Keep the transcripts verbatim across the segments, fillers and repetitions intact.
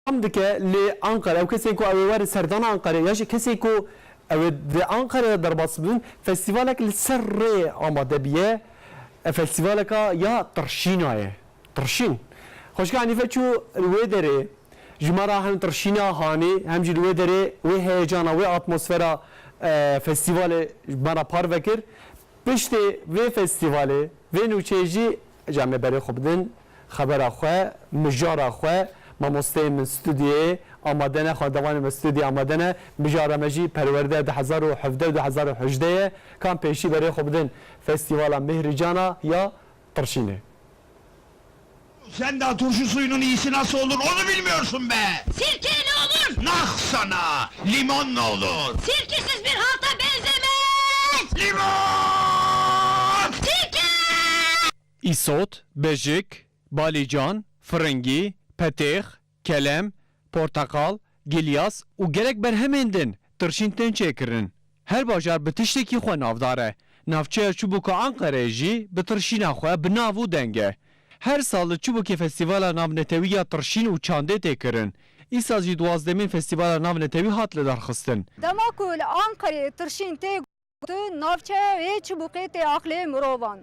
Dewam dike li Ankara, ew kesên ku ew ê werin serdana Ankarê, ya jî kesên ku ew ê di Ankarê de derbas bibin, festîvalek li ser rê amade biye. E, festîvaleka ya tirşîna ye. Tirşîn. Xweşka Hanîfe çû li wê derê, ji me re hem tirşîna hanî, hem jî li wê derê wê heyecana, wê atmosfera, e, festîvalê ji me re parve kir. Piştê vê festîvalê, vê nûçeyê jî, ca em ê berê xwe bidin xebera xwe, mijara xwe, mamosteyên min stûdyoyê amade ne, xwendevanên min stûdyoyê amade ne, mijara me jî perwerde du hezar û hevdeh û du hezar û hejdeh ye. Ka em pêşî berê xwe bidin Festîvala Mihrican a ya Tirşînê. Sen daha turşu suyunun iyisi nasıl olur, onu bilmiyorsun be! Sirke ne olur? Nah sana! Limon ne olur? Sirkesiz bir halta benzemez! Limon! Sirke! Îsot, bejik, balîcan, firingî, petêx, kelem, porteqal, gilyas û gelek berhemên din tirşîn tên çêkirin. Her bajar bi tiştekî xwe navdar e. Navçeya çûbûka Anqereyê jî bi tirşîna xwe bi nav û deng e. Her sal li Çûbûkê festîvala navnetewî ya tirşîn û çandê tê kirin. Îsal jî duwazdemîn festîvala navnetewî hat lidarxistin. Dema ku li Anqerê tirşîn tê gotin, navçeyê Çûbûkê tê aqlê mirovan.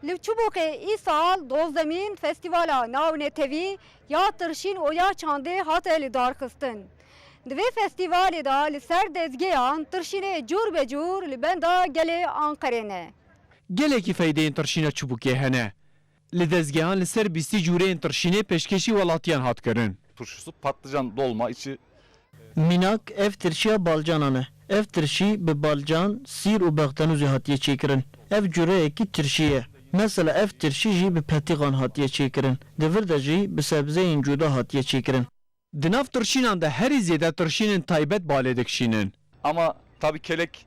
Li Çûbûkê îsal dozdemîn festîvala navnetewî ya tirşîn û ya çandê hate lidarxistin. Di vê festîvalê de li ser dezgeyan tirşînê cûr be cûr li benda gelê Anqerê ne. Gelekî feydeyên tirşîna çibûkê hene. Li dezgehan li ser bîstî cûreyên tirşînê pêşkêşî welatiyan hat kirin. Turşusu patlıcan dolma, içi Mînak, ev tirşiya balcanan e. Ev tirşî bi balcan, sîr û bextenûzê hatiye çêkirin. Ev cureyekî tirşî ye. Mesela ev tirşî jî bi petîxan hatiye çêkirin. Di vir de jî bi sebzeyên cuda hatiye çêkirin. Di nav tirşînan de herî zêde tirşînên taybet balê dikişînin. Ama tabii kelek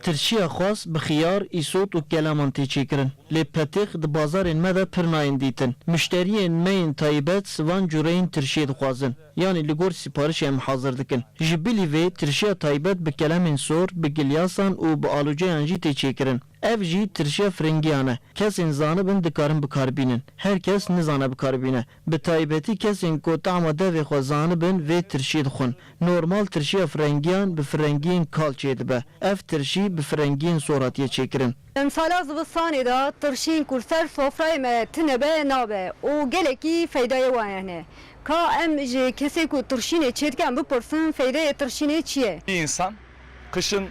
Tirşiya xwas bi xiyar, îsot û keleman tê çêkirin. Lê petêx di bazarên me de pir nayên dîtin. Muşteriyên me yên taybet van cureyên tirşiyê dixwazin. Yanî li gor siparişê em hazir dikin. Ji bilî vê tirşiya taybet bi kelemên sor, bi gilyasan û bi aluceyan jî tê çêkirin. Ev jî tirşiya firingiyan e. Kesên zanibin dikarin bi kar bînin. Her kes nizane bi kar bîne. Bi taybetî kesên ku tahma devê xwe zanibin vê tirşî dixwin. Normal tirşiya firengiyan bi firengiyên kal çêdibe. Ev tirşî bi firengiyên sor hatiye çêkirin. Demsala zivistanê de tirşîn ku li ser sofrayê me tune be nabe û gelekî feydayê wan hene. Ka em ji kesê ku tirşînê çêdike em bipirsin, feydeyê tirşînê çi ye? Bir insan kışın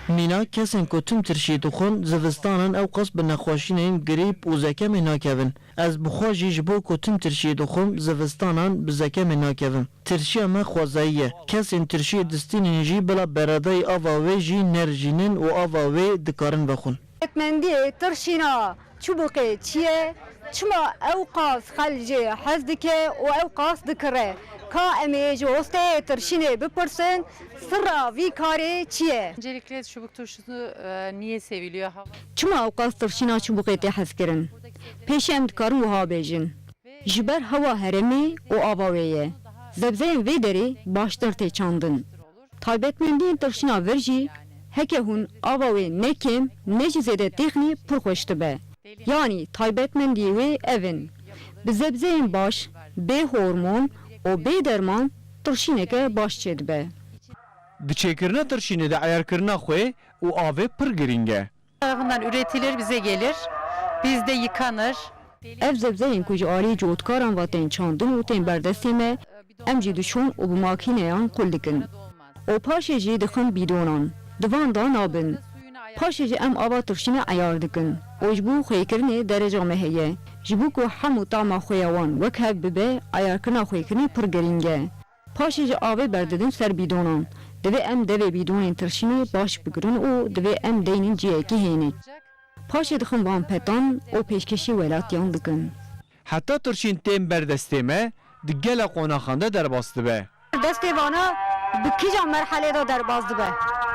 Mînak, kesên ku tim tirşî dixwin, zivistanan ew qas bi nexweşînên grîp û zekemê nakevin. Ez bi xwe jî ji bo ku tim tirşî dixwim, zivistanan bi zekemê nakevim. Tirşiya me xwezayî ye. Kesên tirşiyê distînin jî bila beredayî ava wê jî nerijînin û ava wê dikarin vexwin. Taybetmendiyê tirşîna çibûkê çi ye? Çima ew qas xelk jê hez dike û ew qas dikire? Ka em ê ji osteyê tirşînê bipirsin, sirra vî karê çi ye? Öncelikle çubuk turşusu, e, niye seviliyor? Hava Çima ewqas tirşîna çibûkê tê hezkirin? Pêşî em dikarin wiha bêjin. Ji ber hewa herêmê û ava wê ye. Zebzeyên vê derê baştir tê çandin. Taybetmendiyên tirşîna vir jî heke hûn ava wê ne kêm ne jî zêde têxnî pir xweş dibe. Yanî taybetmendiyê wê ev in. Bi zebzeyên baş, bê hormon û bê derman tirşîneke baş çêdibe. Di çêkirina tirşînê de eyarkirina xwê û avê pir girîng e. Tarafından üretilir, bize gelir. Bizde yıkanır. Ev zebzeyên ku ji alî cotkaran ve tên çandin û tên ber destê me, em jî dişon û bi makîneyan qul dikin. Û paşê jî dixin bîdonan. Di van de nabin. Paşê jî em ava tirşînê eyar dikin. Û ji bo xwêkirinê dereca me heye. Ji bo ku hem û tama xwe ya wan wek hev bibe, eyarkirina xwêkirinê pir girîng e. Paşê ji avê berdidin ser bîdonan. Divê em devê bîdonên tirşînê baş bigirin û divê em deynin cihekî hênik. Paşê dixin van petan û pêşkêşî welatiyan dikin. Heta tirşîn tên ber destê me, di gelek qonaxan de derbas dibe. Destê vana bi kîjan merhelê de derbas dibe?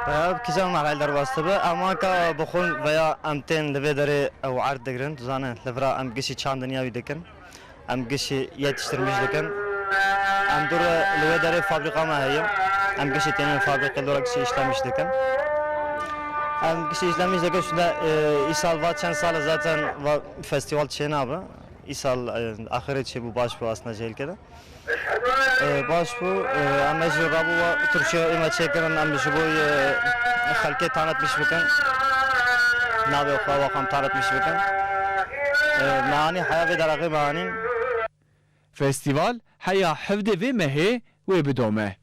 Veya bi kîjan merhelê derbas dibe? Em anka bixwin veya em tên li vê derê ew erd digirin, tu zane, li vira em gişî çandiniya wî dikin. Em gişî yetiştirmiş dikin. Em dûr li wê derê fabrîka me heye. Em gişî tênin fabrîkê dora gişî işlemiş dikin. Em gişî işlemiş dikin. Şunda, e, îsal va çend sal e zaten va festîval çênabe. Îsal, e, axirê çêbû baş bû aslında jêlkê de. E, baş bû. E, em ji rabû Tirkiye ême çêkirin, em ji bo, e, xelkê tanetmiş bikin. Navê xwe wa xam tanetmiş bikin. E, me anî heya vê derexê me anîn. Festîval heya hevdê vê mehê wê bidome.